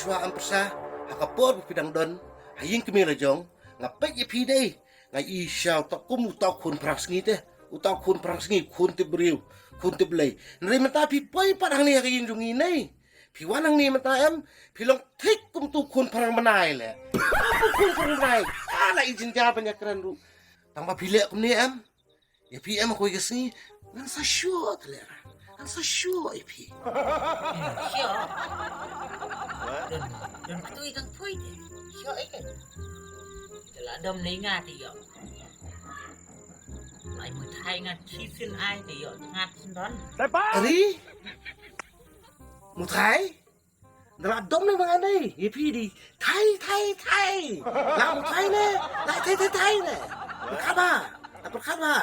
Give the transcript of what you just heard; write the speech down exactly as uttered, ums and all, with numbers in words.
Shuwa em pyrsa, ha ka por ba phi dang don ha ïing kmie la jong, nga peit ïa phi dei, nga i sha uta kum uta u khun phrangsngi te, uta u khun phrangsngi, khun tip briew, khun tip Blei. Hynrei mynta phi poi pat hangne ha ka ïing jong ngi nei. Phi wan hangne mynta em, phi long thik kum utu u khun phrang bnai leh. Utu u khun phrang bnai. Ah, la i jynjar ban ïakren ruh. Tang ba phi leh kumne em. Ïa phi em, kawei ka sngi ngan sa shuh te leh. Ngan sa shuh ïa phi. Shuh. Don, don katu i kang poi te. Shuh ïa ke. Te la dom ne nga te ïoh. Lai mu thai nga chi sin ai te ïoh ngat sin don. Ari? Mu thai? Nda la dom ne ma nga nei, ïa phi di thai, thai, thai. La mu thai ne, la thai, thai, thai ne. Pyrkhat ba, pyrkhat ba.